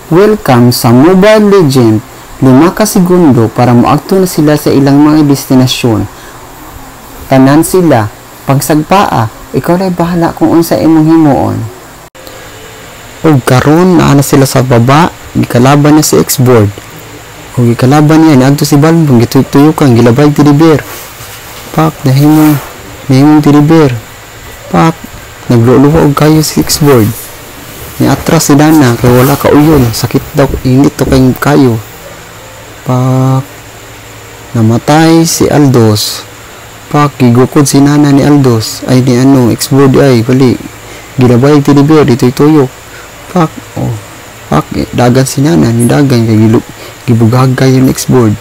Welcome sa Mobile Legend. 5 ka segundo para moadto na sila sa ilang mga destinasyon. Tanan sila, pagsagpaa, ikaw lay bahala kung unsa imong himuon. Ug karon naa na sila sa baba, gikalaban na si X-board. Ug gikalaban niya niadto si Balmond, gituyok-tuyukan, gilabay teddy bear. Pak, nahimong teddy bear. Pak, nagluluwa og kayo si X-board. Ni atras si Dana kay wala ka uyon, sakit daw, init to kay kayo. Pak, namatay si Aldos. Pak, gigukod si Nana ni Aldos. Ay, ni ano, X-board ay, bali. Gilabay teddy bear, dito'y tuyok. Pak, oh. Pak, dagan si Nana, ni dagan kay gibugag kayo ni X-board.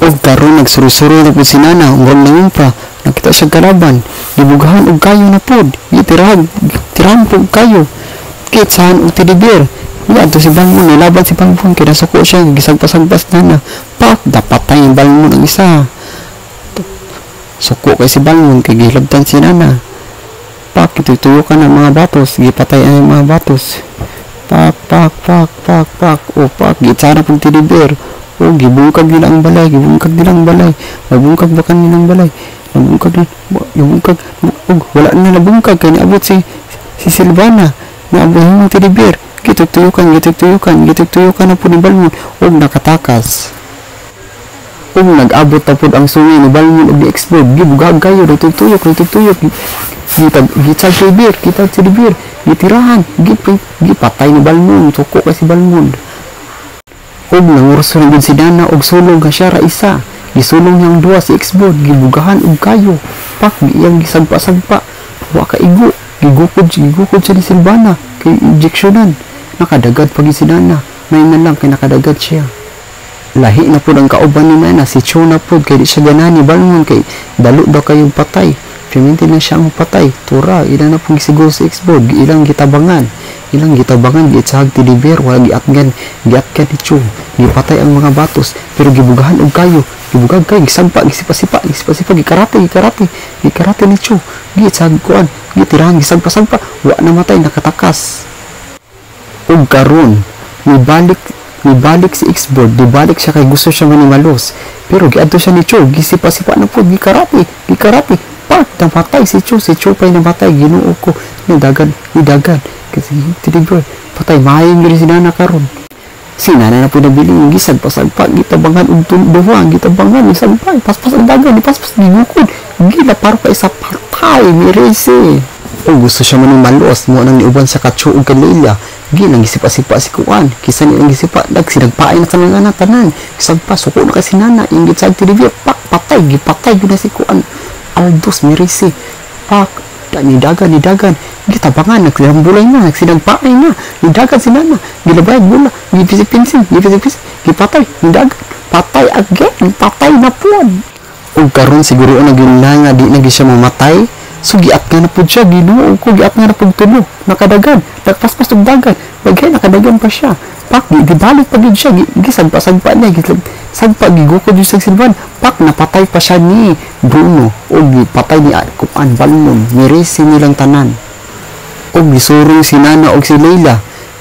Og karon nagsurusuro na pud si Nana, ug nangumpra, nakita siya kalaban, gibugahan og kayo na pod, gitirahan, tirahan pud kayo. Kitsahan og teddy bear. Adto si Balmond, nilaban si Balmond, kay nasuko siya, gisagpas-sagpas Nana. Pak, dapatay ang Balmond ang isa. Suko kay si Balmond, kay gihilabtan si Nana. Pak, itutuyukan ang mga batos, gipatay ang mga batos. Pak, pak, pak, pak, pak, o pak, gitsara pong teddy bear. O, gibungkag nila ang balay, gibungkag nila ang balay. Mabungkag ba kanilang balay? Nabungkag na, gibungkag, og, wala na nabungkag, kay niabot si Silvana. Naabot yung teddy bear. Gitutuyukan, gitutuyukan, gitutuyukan na po ni Balmond, og nakatakas. Ug nag-abot na pod ang sungay ni Balmond og gi-explode, gibugag kayo, nagtuyok, nagtuyok, gitag gitsag teddy bear, kitag teddy bear, gitirahan, gipatay ni Balmond, suko kay si Balmond. Ug nangurso na gud si Dana og sulong nga siya ra isa. Gisulong niyang duha si X-board, gibugahan og kayo. Pak, iyang gisagpa-sagpa. Wa ka igo, gigukod, gigukod siya ni Silvana kay injectionan. Nakadagad pag si Nana, may na lang kay nakadagad siya. Lahi na pud ang kauban ni Nana, si Cho na pud kay di siya ganahan ni Balmond kay dalo daw kayong patay. Perminti lang siya ang patay. Tura, ilang na pong gisiguro si X-board, ilang gitabangan. Ilang gitabangan, giitsahag teddy bear, wala giatgan, giatgan ni Cho. Gipatay ang mga batos, pero gibugahan og kayo. Gibugag kayo, gisagpa, gisipa-sipa, gisipa-sipa, gikarate, gikarate, gikarate ni Cho. Giitsahag kuan, gitirahan, gisagpa-sagpa, wa namatay, nakatakas. Ug karon, nibalik si X-board, nibalik siya kay gusto siya manimalos. Pero giadto siya ni Cho, gisipa-sipa na pod, gikarate, gikarate. Pak, napatay si Cho pa'y namatay, Ginoo ko, nidagan, nidagan. Kasi teddy bear, patay, maayong gyud si Nana karon. Si Nana na po nabili, gisagpa-sagpa, gitabangan og duha, gitabangan, gisagpa, paspas ang dagan, paspas gigukod, gila paro pa isa patay, mirese. O gusto siya manimalos, mo nang niuban sa katso og Leila. Ginang gisipa-sipa si Kuan, kisa ni ang gisipa, nagsinagpaay na sa mga anak tanan. Gisagpa, suko na kay si Nana, iyang gitsag teddy bear, pak, patay, gipatay yun na si Kuan. Aldos, mirese, pak, nidagan, nidagan, gitabangan, nagsilambulay na, nagsinagpaay na, nidagan si Nana, gilabay, bula, gipisip-pinsin, gipisip-pinsin, gipatay, nidagan, patay again, patay na pod. Ug karon siguro na gyud na nga di na gyud siya mamatay. So giat nga na pud siya, Ginoo ko, giat nga na pud tulo, nakadagan, nagpaspas og dagan, bagay nakadagan pa siya. Pak, di balik pa gyud siya, gisagpa-sagpa niya, gisagpa, gigukod gyud sa Silvan. Pak, napatay pa siya ni Bruno, o gipatay ni Kuan Balmond, mirisi nilang tanan. Og gisurong si Nana og si Leila,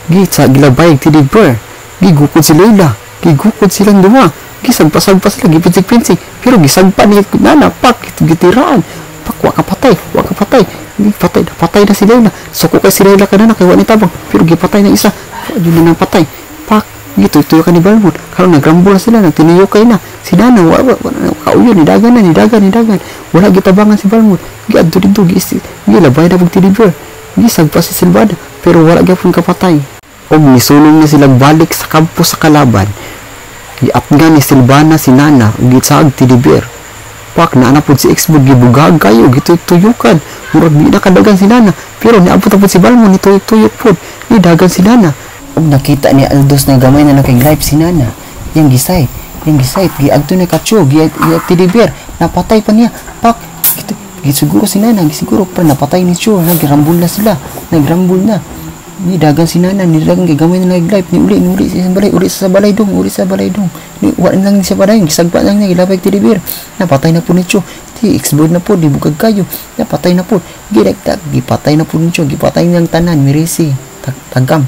gitsa gilabay teddy bear, gigukod si Leila, gigukod silang duha, gisagpa-sagpa sila, gipinsig-pinsig, pero gisagpa ni Nana, pak, gitiraan. Pak, wa ka patay, wa ka patay. Hindi patay, napatay na si Leila. Suko kay si Leila ka na, kay wa ni tabang. Pero gipatay na isa. Wa jud na napatay. Pak, gituyo ka ni Balmond. Karon nagrambol na sila, nagtiniyokay na. Si Nana, wa, wa, wa, kauyo, nidagan na, nidagan, nidagan. Wala gitabangan si Balmond. Giadto dito, gilabay na pag teddy bear. Gisagpa si Silvana, pero wala gyapon kapatay. Og misulong na sila balik sa kampo sa kalaban. Giatngan ni Silvana si Nana, ug gitsaag teddy bear. Pak, naa na pod si X-Board, gibugag kayo, gituyok-tuyukan. Murag di na kadagan si Nana. Pero niabot na pod si Balmond, nituyok-tuyok pod. Nidagan si Nana. Ug nakita ni Aldos na gamay na nakay-life si Nana. Yang gisay, yang gisay, giadto na katso, gi teddy bear. Napatay pa niya. Pak, gitu, gisiguro si Nana, gisiguro pa napatay ni Cho, nagrambol na sila, nagrambol na. Nidagan si Nana, nidagan kay gamay na nag-life, ni uli, ni uli sa balay, uli sa balay dong, uli sa balay dong. Ni wa lang siya balay, gisagpa lang niya, gilabay teddy bear. Napatay na po ni Cho. Ti explode na po, di bugag kayo. Napatay na po. Gidagdag, gipatay na po ni Cho, gipatay niyang tanan, mirisi, tagam.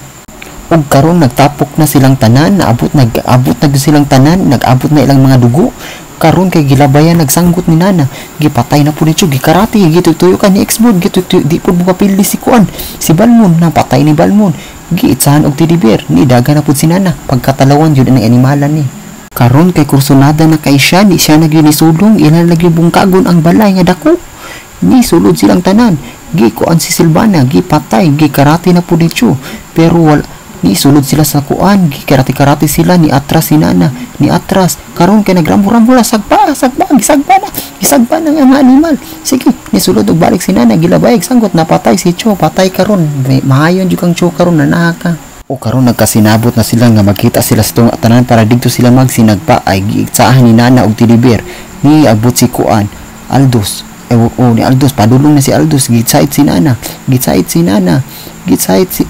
Ug karon nagtapok na silang tanan, naabot, nag-abot na gyud silang tanan, nag-abot na ilang mga dugo. Karon kay gilabayan nagsanggot ni Nana, gipatay na pud ni Chu, gikarate, gituytuyokan ni Exbod, gituytuy di pud mokapildi si kuan, si Balmon, napatay ni Balmon. Giitsahan og teddy bear, ni daga na pud si Nana, pagkatalawan jud ang animalan ni. Karon kay kursunada na kay siya, ni siya na gyud ni sulong, ilan na gyud bungkagon ang balay nga dako. Ni sulod silang tanan, gi kuan si Silvana, gipatay, gikarate na pud ni Chu. Pero wala ni sulod sila sa kuan, gikarate-karate sila ni atras si Nana, ni atras. Karon kay nagrambo-rambo la, sagpa, sagpa, gisagpa na, gisagpa na ang mga animal. Sige, ni sulod og balik si Nana, gilabay sanggot, napatay si Cho, patay karon. Mahayon jud kang Cho karon, nanaha ka. O karon nagkasinabot na sila nga magkita sila sa tunga tanan para didto sila magsinagpa ay giitsahan ni Nana og teddy bear. Ni abot si kuan, Aldos. Eh, oh, ni Aldos, padulong na si Aldos, gitsait si Nana, gitsait si Nana, gitsait si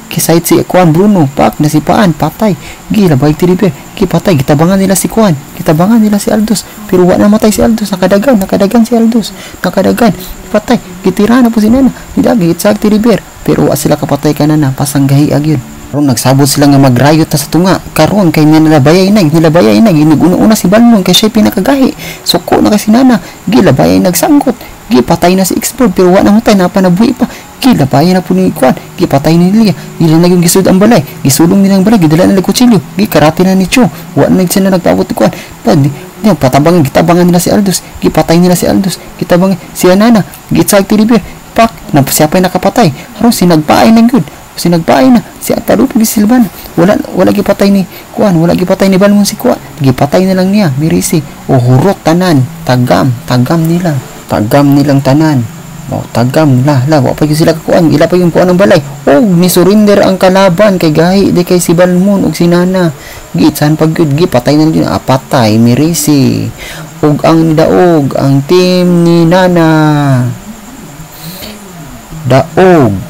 kisait si Kuan Bruno, pak nasipaan, patay. Gilabay teddy bear, gipatay, gitabangan nila si Kuan, gitabangan nila si Aldos, pero wa na matay si Aldos, nakadagan, nakadagan si Aldos, nakadagan, patay, gitira na po si Nana, nidagi gitsag teddy bear, pero wa sila kapatay ka Nana, pasanggahi agyun. Karon nagsabot sila nga magrayot na sa tunga. Karon kay nilabayay na, nilabayay na, ginuguna-una si Balmon kay siya pinakagahi. Suko na kay si Nana, gilabayay nagsanggot. Gipatay na si Explode pero wa na matay, napanabuhi pa. Gilabayan na po ni Kuan, gipatay ni Lilia. Ila na yung gisud ang balay, gisulong nilang balay, gidala nila kutsilyo, gikarate na ni Cho. Wa na sila nagpaabot ni Kuan. Pag niya patabangan, gitabangan nila si Aldos, gipatay nila si Aldos, gitabangan si Nana, gitsag teddy bear, pak, na siya pa'y nakapatay. Haron sinagpaay na gyud. Sinagpaay na si Atalupig si Silvana. Wala wala gipatay ni Kuan, wala gipatay ni Balmon si Kuan. Gipatay na lang niya, Mirisi. O hurot tanan, tagam, tagam nila. Tagam nilang tanan. O tagam la la wa pa gyud sila kakuan, ila pa yung kuan ang balay. Og ni surrender ang kalaban kay gahi di kay si Balmon ug si Nana. Giitsahan pag gyud, gipatay na lang yun. Ah, patay Mirisi. Ug ang nidaog ang team ni Nana. Daog.